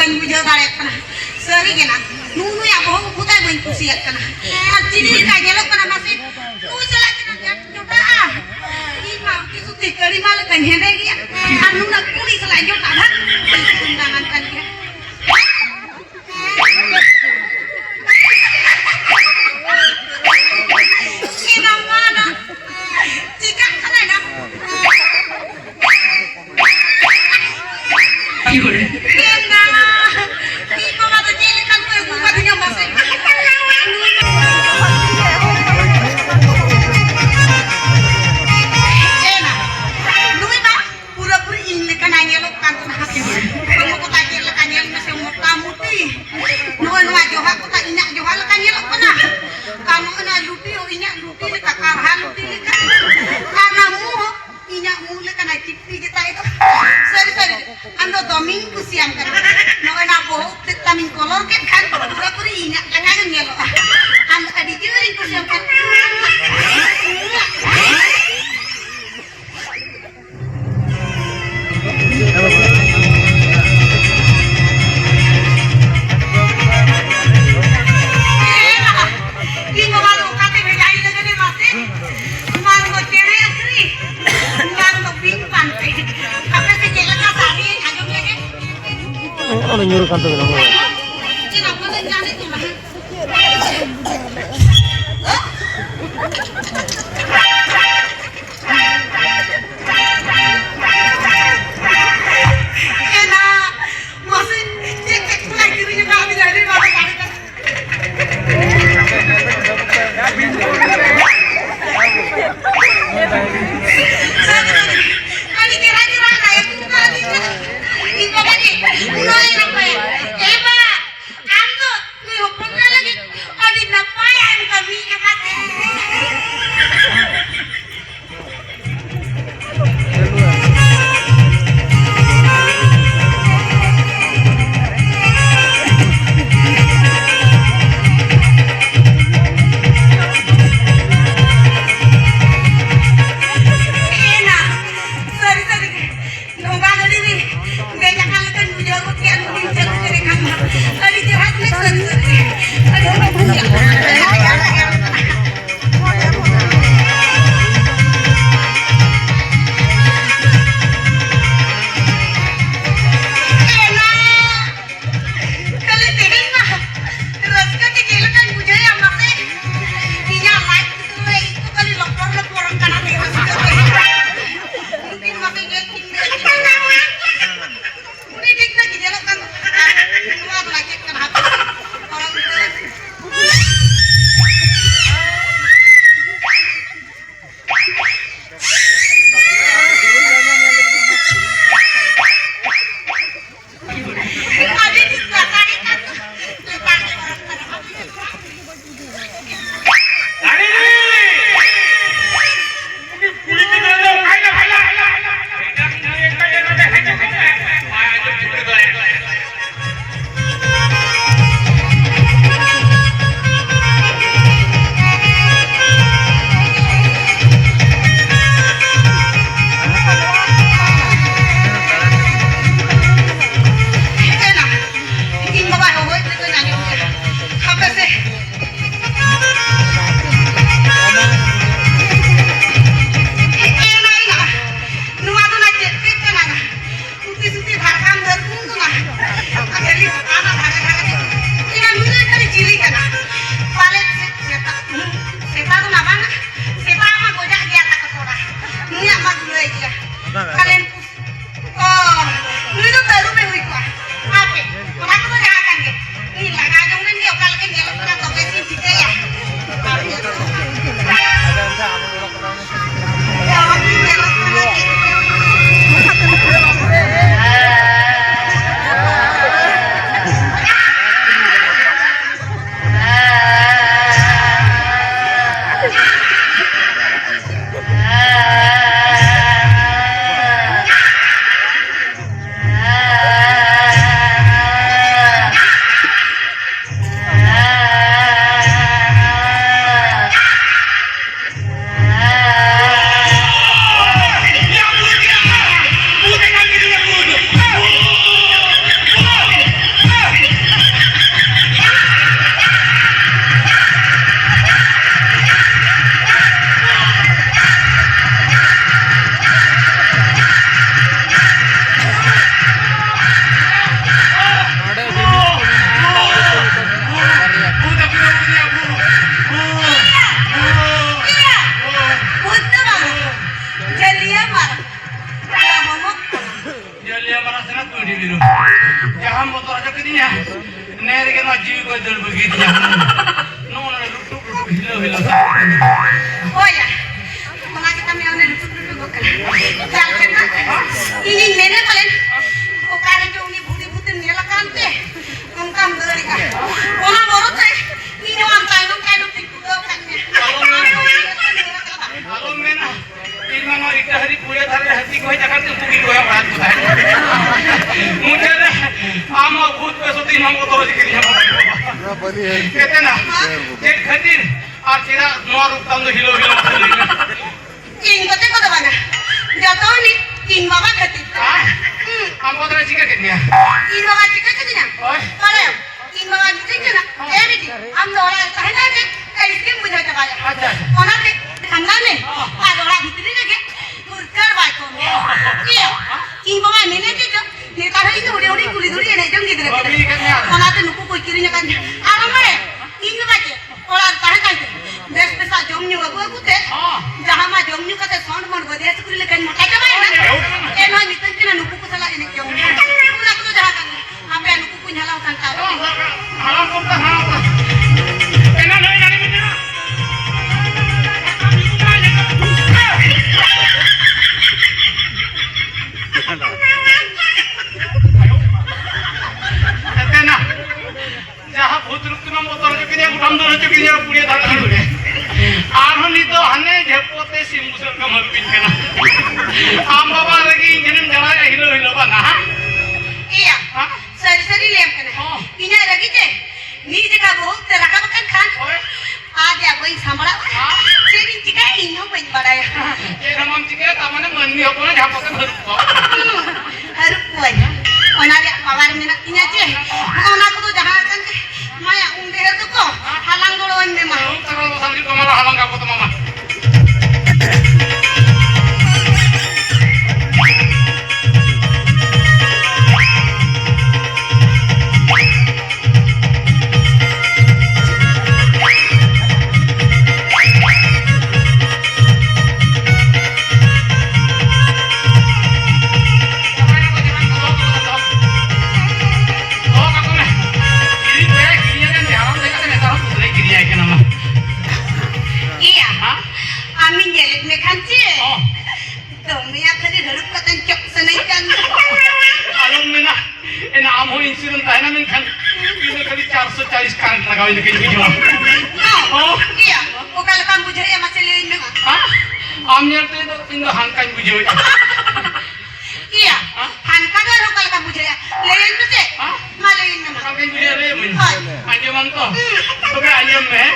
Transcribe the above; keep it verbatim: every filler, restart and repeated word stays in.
ᱵᱟᱹᱧ ᱵᱩᱡᱷᱟᱹᱣ ᱫᱟᱲᱮᱭᱟᱜ ᱠᱟᱱᱟ᱾ ᱥᱟᱹᱨᱤ ᱜᱮ ᱱᱟ, ᱱᱩᱭ ᱱᱩᱭᱟᱜ ᱵᱚᱦᱚᱜ ᱩᱵ ᱛᱟᱭ ᱵᱟᱹᱧ ᱠᱩᱥᱤᱭᱟᱜ ᱠᱟᱱᱟ᱾ ᱟᱨ ᱪᱤᱞᱤ ᱞᱮᱠᱟᱭ ᱧᱮᱞᱚᱜ ᱠᱟᱱᱟ ᱢᱟᱥᱮ? ᱱᱩᱭ ᱥᱟᱞᱟᱜ ᱪᱮᱫᱟᱜ ᱡᱚᱴᱟᱜᱼᱟ? ᱤᱧ ᱢᱟ ᱩᱛᱤ ᱥᱩᱛᱤ ᱠᱟᱹᱲᱤ ᱢᱟ ᱞᱮᱠᱟᱧ ᱦᱮᱸᱫᱮ ᱜᱮᱭᱟ᱾ ᱟᱨ ᱱᱩᱱᱟᱹᱜ ᱠᱩᱲᱤ ᱥᱟᱞᱟᱜ ᱡᱚᱴᱟᱜ ᱵᱷᱟᱜ ᱫᱟᱬᱟᱱ ᱠᱟᱱ ᱜᱮᱭᱟ᱾ ᱮ ᱵᱟᱵᱟ ᱱᱟ, ᱪᱤᱠᱟᱜ ᱠᱟᱱᱟᱭ ᱱᱟ? ᱯᱩᱨᱟᱹᱯᱩᱨᱤ ᱤᱧ ᱞᱮᱠᱟᱱᱟᱜ ᱧᱮᱞᱚᱜ ᱠᱟᱱ ᱛᱟᱦᱮᱸᱫ᱾ ᱦᱚᱲᱢᱚ ᱠᱚ ᱛᱟᱭ ᱪᱮᱫ ᱞᱮᱠᱟ ᱧᱮᱞ ᱢᱮᱥᱮ, ᱢᱚᱴᱟᱢᱩᱴᱤ᱾ ᱱᱚᱜᱼᱚᱭ ᱱᱚᱣᱟ ᱡᱚᱦᱟ ᱠᱚ ᱛᱟᱭ ᱤᱧᱟᱹᱜ ᱡᱚᱦᱟ ᱞᱮᱠᱟ ᱧᱮᱞᱚᱜ ᱠᱟᱱᱟ᱾ ᱟᱨ ᱱᱚᱜᱼᱚᱭ ᱱᱚᱣᱟ ᱞᱩᱴᱤ ᱦᱚᱸ ᱤᱧᱟᱹᱜ ᱞᱩᱴᱤ ᱞᱮᱠᱟ, ᱠᱟᱨᱦᱟ ᱞᱩᱴᱤ ᱞᱮᱠᱟ᱾ ᱟᱨ ᱱᱚᱣᱟ ᱢᱩ ᱦᱚᱸ ᱤᱧᱟᱹᱜ ᱢᱩ ᱞᱮᱠᱟᱱᱟᱜ ᱪᱤᱯᱴᱤ ᱜᱮᱛᱟᱭ ᱫᱚ᱾ ᱥᱟᱹᱨᱤ ᱥᱟᱹᱨᱤ ᱜᱮ, ᱟᱢ ᱫᱚ ᱫᱚᱢᱮᱧ ᱠᱩᱥᱤᱭᱟᱢ ᱠᱟᱱᱟ᱾ ᱱᱚᱜᱼᱚᱭ ᱱᱟ ᱵᱚᱦᱚᱜ ᱛᱮᱫ ᱛᱟᱢᱤᱧ ᱠᱚᱞᱚᱨ ᱠᱮᱫ ᱠᱷᱟᱱ ᱯᱩᱨᱟᱹᱯᱩᱨᱤ ᱤᱧᱟᱹᱜ ᱞᱮᱠᱟ ᱜᱮᱢ ᱧᱮᱞᱚᱜᱼᱟ᱾ ᱟᱢ ᱫᱚ ᱟᱹᱰᱤ ᱡᱳᱨᱤᱧ ᱠᱩᱥᱤᱭᱟᱢ ᱠᱟᱱᱟ᱾ ᱤᱧ ᱵᱟᱵᱟ ᱫᱚ ᱚᱠᱟᱛᱮ ᱵᱷᱮᱡᱟᱭ ᱞᱟᱹᱜᱤᱫ ᱮ ᱢᱟᱥᱮ? ᱵᱟᱝ ᱫᱚ ᱪᱮᱬᱮ ᱟᱹᱠᱷᱨᱤᱧ, ᱵᱟᱝ ᱫᱚ ᱵᱤᱧ ᱯᱟᱱᱛᱮ᱾ ᱟᱯᱮ ᱥᱮᱫ ᱪᱮᱫ ᱞᱮᱠᱟ ᱥᱟᱰᱮ ᱟᱸᱡᱚᱢ ᱞᱮᱜᱮ? ᱚᱱᱟ ᱧᱩᱨ ᱟᱠᱟᱱ ᱛᱟᱵᱮᱱᱟ, ᱦᱳᱭ᱾ ᱪᱮᱫ ᱟᱯᱮ ᱫᱚ ᱡᱟᱱᱤ ᱠᱚ ᱵᱟᱝ? ᱮᱱᱟ, ᱢᱟᱥᱮ, ᱪᱮᱫ ᱪᱮᱫ ᱠᱚ ᱞᱮ ᱠᱤᱨᱤᱧ ᱟᱠᱟᱫ ᱵᱤᱱᱟ? ᱟᱹᱰᱤ ᱢᱟᱨᱟᱝ ᱜᱟᱹᱰᱤ ᱛᱮ᱾ ᱟᱹᱰᱤ ᱪᱮᱦᱨᱟ ᱪᱮᱦᱨᱟ ᱞᱟᱭᱟ ᱠᱚ ᱠᱟᱱᱟ᱾ ᱤᱧ ᱵᱟᱵᱟ ᱜᱮ ᱩᱱᱟᱹᱜ ᱮ ᱱᱟᱯᱟᱭᱟ᱾ ᱮ ᱵᱟ, ᱱᱚᱜᱼᱚ ᱱᱚᱰᱮ ᱞᱩᱴᱩᱠ ᱞᱩᱴᱩᱠ ᱦᱤᱞᱟᱹᱣ ᱦᱤᱞᱟᱹᱣ᱾ ᱦᱳᱭ ᱭᱟ, ᱚᱱᱟ ᱜᱮ ᱛᱟᱢᱮ ᱚᱱᱮ ᱞᱩᱴᱩᱠ ᱞᱩᱴᱩᱠ ᱜᱚᱜ ᱠᱟᱱᱟ᱾ ᱡᱟᱦᱟᱸ ᱞᱮᱠᱟ ᱤᱧᱤᱧ ᱢᱮᱱᱟ ᱯᱟᱞᱮᱱ, ᱚᱠᱟ ᱨᱮᱪᱚ ᱩᱱᱤ ᱵᱷᱩᱛᱤ ᱵᱷᱩᱛᱤᱢ ᱧᱮᱞ ᱟᱠᱟᱱ ᱛᱮ ᱚᱱᱠᱟᱢ ᱫᱟᱹᱲᱮᱜᱼᱟ᱾ ᱚᱱᱟ ᱵᱚᱨᱚᱛ ᱨᱮ ᱤᱧ ᱦᱚᱸ ᱟᱢ ᱛᱟᱭᱱᱚᱢ ᱛᱟᱭᱱᱚᱢ ᱛᱤᱧ ᱠᱩᱫᱟᱹᱣ ᱟᱠᱟᱫ ᱢᱮᱭᱟ᱾ ᱟᱢ ᱦᱚᱸ ᱩᱱᱤ ᱞᱮᱠᱟᱢ ᱫᱟᱹᱲ ᱟᱠᱟᱫᱟ᱾ ᱟᱞᱚᱢ ᱢᱮᱱᱟ, ᱤᱧ ᱢᱟ ᱱᱚᱣᱟ ᱤᱴᱟᱹᱦᱟᱹᱨᱤ ᱯᱩᱲᱤᱭᱟᱹ ᱫᱷᱟᱨᱮ ᱨᱮ ᱦᱟᱹᱛᱤ ᱠᱚ ᱦᱮᱡ ᱟᱠᱟᱱ ᱛᱮ ᱩᱱᱠᱩ ᱜᱤᱧ ᱠᱚᱭᱚᱜ ᱵᱟᱲᱟ ᱠᱚ ᱛᱟᱦᱮᱸᱫ᱾ ᱢᱩᱪᱟᱹᱫ ᱨᱮ ᱟᱢ ᱦᱚᱸ ᱵᱷᱩᱛ ᱯᱮ ᱥᱚᱛᱤ ᱤᱧ ᱦᱚᱸ ᱵᱚᱛᱚᱨ ᱦᱚᱪᱚ ᱠᱤᱫᱤᱧᱟ᱾ ᱮᱛᱮ ᱱᱟ, ᱪᱮᱫ ᱠᱷᱟᱹᱛᱤᱨ ᱟᱨ ᱪᱮᱫᱟᱜ ᱱᱚᱣᱟ ᱨᱩᱯ ᱛᱟᱢ ᱫᱚ ᱦᱤᱞᱟᱹᱣ ᱦᱤᱞᱟᱹᱣ ᱢᱟᱥᱮ ᱞᱟᱹᱭ ᱢᱮ? ᱤᱧ ᱠᱚᱛᱮ ᱠᱚᱫᱚ ᱵᱟᱝᱟ, ᱡᱚᱛᱚ ᱩᱱᱤ ᱤᱧ ᱵᱟᱵᱟ ᱠᱷᱟᱹᱛᱤᱨ ᱛᱮ᱾ ᱦᱮᱸ? ᱦᱩᱸ᱾ ᱟᱢ ᱵᱟᱵᱟ ᱫᱚ ᱪᱤᱠᱟᱹ ᱠᱮᱫ ᱢᱮᱭᱟ? ᱤᱧ ᱵᱟᱵᱟ ᱪᱤᱠᱟᱹ ᱠᱮᱫᱤᱧᱟ? ᱦᱳᱭ᱾ ᱵᱟᱲᱟᱭᱟᱢ, ᱤᱧ ᱵᱟᱵᱟ ᱢᱤᱛᱟᱹᱧ ᱠᱟᱱᱟ, ᱦᱮᱸ᱾ "ᱮ ᱵᱤᱴᱤ, ᱟᱢ ᱫᱚ ᱚᱲᱟᱜ ᱨᱮ ᱛᱟᱦᱮᱱ ᱢᱮ, ᱟᱭᱤᱥᱠᱨᱤᱢ ᱵᱩᱡᱷᱟᱹᱣ ᱪᱟᱵᱟᱭᱟ᱾" ᱟᱪᱪᱷᱟ, ᱟᱪᱪᱷᱟ᱾ ᱚᱱᱟᱛᱮ ᱥᱟᱢᱱᱟ ᱢᱮ, ᱦᱮᱸ᱾ ᱟᱨ ᱚᱲᱟᱜ ᱵᱷᱤᱛᱨᱤ ᱨᱮᱜᱮ ᱯᱩᱨᱠᱟᱹᱨ ᱵᱟᱭ ᱠᱚᱢ᱾ ᱦᱮᱸ᱾ ᱤᱭᱟᱹ, ᱤᱧ ᱵᱟᱵᱟ ᱢᱮᱱᱮᱫ ᱪᱮᱫ ᱪᱚ, ᱱᱮᱛᱟᱨ ᱦᱚᱸ ᱤᱧ ᱫᱚ ᱦᱩᱰᱤᱧ ᱦᱩᱰᱤᱧ ᱠᱩᱞᱤ ᱫᱷᱩᱲᱤ ᱮᱱᱮᱡ ᱡᱚᱝ ᱜᱤᱫᱽᱨᱟᱹ ᱠᱟᱱᱟ᱾ ᱵᱟᱹᱜᱤ ᱠᱟᱫ ᱢᱮᱭᱟ᱾ ᱚᱱᱟᱛᱮ ᱱᱩᱠᱩ ᱠᱚ ᱠᱤᱨᱤᱧ ᱟᱠᱟᱫ ᱫᱤᱧᱟ᱾ ᱟᱨ ᱵᱟᱲᱟᱭᱟ, ᱤᱧ ᱵᱟᱵᱟ ᱪᱮᱫ? ᱚᱲᱟᱜ ᱨᱮ ᱛᱟᱦᱮᱸ ᱠᱟᱱ ᱛᱮ, ᱵᱮᱥ ᱵᱮᱥᱟᱜ ᱡᱚᱢ ᱧᱩ ᱟᱹᱜᱩ ᱟᱹᱜᱩ ᱛᱮ, ᱦᱚᱸ᱾ ᱡᱟᱦᱟᱸ ᱢᱟ ᱡᱚᱢ ᱧᱩ ᱠᱟᱛᱮ ᱥᱚᱸᱰ ᱢᱚᱸᱰ ᱵᱟᱹᱫᱤᱭᱟ ᱥᱩᱠᱨᱤ ᱞᱮᱠᱟᱧ ᱢᱚᱴᱟ ᱪᱟᱵᱟᱭᱮᱱᱟ᱾ ᱦᱮᱸ᱾ ᱮᱱᱦᱚᱸ ᱢᱤᱛᱟᱹᱧ ᱠᱟᱱᱟ ᱱᱩᱠᱩ ᱠᱚ ᱥᱟᱞᱟᱜ ᱮᱱᱮᱡ ᱡᱚᱝ ᱢᱮ᱾ ᱚᱱᱟ ᱠᱚᱫᱚ ᱡᱟᱦᱟᱸ ᱠᱟᱱ ᱜᱮ, ᱦᱟᱯᱮ ᱱᱩᱠᱩ ᱠᱚᱧ ᱦᱟᱞᱟᱝ ᱥᱟᱢᱴᱟᱣ ᱞᱮᱜᱮ᱾ ᱦᱟᱞᱟᱝ ᱠᱚᱢ ᱛᱟ, ᱦᱟᱞᱟᱝ ᱠᱚᱢ᱾ ᱮᱱᱟᱱ ᱦᱚᱸ ᱮᱱᱟᱱ ᱢᱮᱱᱟᱜᱼᱟ᱾ ᱮᱛᱮᱱᱟ᱾ ᱡᱟᱦᱟᱸ ᱵᱷᱩᱛ ᱨᱩᱯ ᱛᱮᱢᱟᱢ ᱵᱚᱛᱚᱨ ᱦᱚᱪᱚ ᱠᱤᱫᱤᱧᱟ, ᱜᱚᱴᱟᱢ ᱫᱟᱹᱲ ᱦᱚᱪᱚ ᱠᱤᱫᱤᱧᱟ, ᱯᱩᱲᱤᱭᱟᱹ ᱫᱷᱟᱨᱮ ᱟᱹᱲᱩ ᱨᱮ᱾ ᱟᱨᱦᱚᱸ ᱱᱤᱛ ᱫᱚ ᱦᱟᱱᱮ ᱡᱷᱮᱯᱚ ᱛᱮ ᱥᱤᱢ ᱵᱩᱥᱟᱹᱜ ᱞᱮᱠᱟᱢ ᱦᱟᱹᱨᱩᱵᱤᱧ ᱠᱟᱱᱟ᱾ ᱟᱢ ᱵᱟᱵᱟ ᱨᱟᱹᱜᱤ ᱤᱧ ᱴᱷᱮᱱᱮᱢ ᱡᱷᱟᱲᱟᱭᱮᱜᱼᱟ, ᱦᱤᱞᱟᱹᱣ ᱦᱤᱞᱟᱹᱣ ᱵᱟᱝ ᱦᱟᱸ? ᱮᱭᱟ, ᱦᱟᱸ? ᱥᱟᱹᱨᱤ ᱥᱟᱹᱨᱤ ᱞᱟᱹᱭᱟᱢ ᱠᱟᱱᱟ᱾ ᱦᱚᱸ᱾ ᱤᱧᱟᱹᱜ ᱨᱟᱹᱜᱤ ᱛᱮ ᱢᱤᱫ ᱡᱟᱭᱜᱟ ᱵᱚᱦᱩᱛ ᱛᱮ ᱨᱟᱠᱟᱵ ᱟᱠᱟᱱ ᱠᱷᱟᱱ, ᱦᱳᱭ᱾ ᱟᱨ ᱭᱟ ᱵᱟᱹᱧ ᱥᱟᱢᱵᱲᱟᱣᱟ᱾ ᱦᱟᱸ? ᱪᱮᱫ ᱤᱧ ᱪᱤᱠᱟᱹᱭᱟ ᱤᱧ ᱦᱚᱸ ᱵᱟᱹᱧ ᱵᱟᱲᱟᱭᱟ᱾ ᱪᱮᱫ ᱦᱚᱸ ᱵᱟᱢ ᱪᱤᱠᱟᱹᱭᱟ, ᱛᱟᱨ ᱢᱟᱱᱮ ᱢᱟᱹᱱᱢᱤ ᱦᱚᱯᱚᱱᱟᱜ ᱡᱟᱦᱟᱸ ᱯᱚᱠᱮᱢ ᱦᱟᱹᱨᱩᱵ ᱠᱚᱣᱟ᱾ ᱦᱩᱸ, ᱦᱟᱹᱨᱩᱵ ᱠᱚᱣᱟᱧ᱾ ᱚᱱᱟ ᱨᱮᱭᱟᱜ power ᱢᱮᱱᱟᱜ ᱛᱤᱧᱟ ᱪᱮ? ᱚᱱᱟ ᱠᱚᱫᱚ ᱡᱟᱦᱟᱸ ᱟᱠᱟᱱ ᱜᱮ, ᱢᱟᱭᱟ, ᱩᱱ ᱰᱷᱮᱨ ᱫᱚᱠᱚ ᱦᱟᱞᱟᱝ ᱜᱚᱲᱚᱣᱟᱹᱧ ᱢᱮ ᱢᱟ᱾ ᱦᱮᱸ, ᱩᱱ ᱛᱟᱨᱟ ᱫᱚ ᱥᱟᱨᱡᱚᱢ ᱠᱚ ᱢᱟᱞᱟ ᱦᱟᱞᱟᱝ ᱠᱟᱜ ᱠᱚ ᱛᱟᱢᱟ ᱢᱟ᱾ ᱫᱚᱦᱚ ᱠᱟᱠᱚ ᱢᱮ᱾ ᱠᱤᱨᱤᱧ ᱠᱚᱭᱟ, ᱠᱤᱨᱤᱧ ᱟᱠᱟᱱ ᱡᱟᱦᱟᱸ ᱚᱠᱟ ᱞᱮᱠᱟᱧ ᱵᱩᱡᱷᱟᱹᱣᱟ? ᱦᱚᱸ᱾ ᱤᱭᱟ, ᱚᱠᱟ ᱞᱮᱠᱟᱢ ᱵᱩᱡᱷᱟᱹᱣᱮᱫᱼᱟ, ᱢᱟᱥᱮ ᱞᱟᱹᱭᱟᱹᱧ ᱢᱮ ᱢᱟ᱾ ᱦᱮᱸ? ᱟᱢ ᱧᱮᱞ ᱛᱮ ᱫᱚ ᱤᱧ ᱫᱚ ᱦᱟᱱᱠᱟᱧ ᱵᱩᱡᱷᱟᱹᱣᱮᱫᱼᱟ᱾ ᱤᱭᱟ, ᱦᱮᱸ? ᱦᱟᱱᱠᱟ ᱫᱚ ᱟᱨ ᱚᱠᱟ ᱞᱮᱠᱟᱢ ᱵᱩᱡᱷᱟᱹᱣᱮᱫᱼᱟ? ᱞᱟᱹᱭᱟᱹᱧ ᱢᱮᱥᱮ᱾ ᱦᱮᱸ? ᱢᱟ ᱞᱟᱹᱭᱟᱹᱧ ᱢᱮ ᱢᱟ᱾ ᱚᱠᱟ ᱞᱮᱠᱟᱧ ᱵᱩᱡᱷᱟᱹᱣᱮᱫᱼᱟ, ᱞᱟᱹᱭᱟᱹᱧ ᱢᱮ᱾ ᱦᱳᱭ᱾ ᱟᱸᱡᱚᱢᱟᱢ ᱛᱚ? ᱦᱩᱸ᱾ ᱛᱚᱵᱮ ᱟᱸᱡᱚᱢ ᱢᱮ, ᱦᱮᱸ?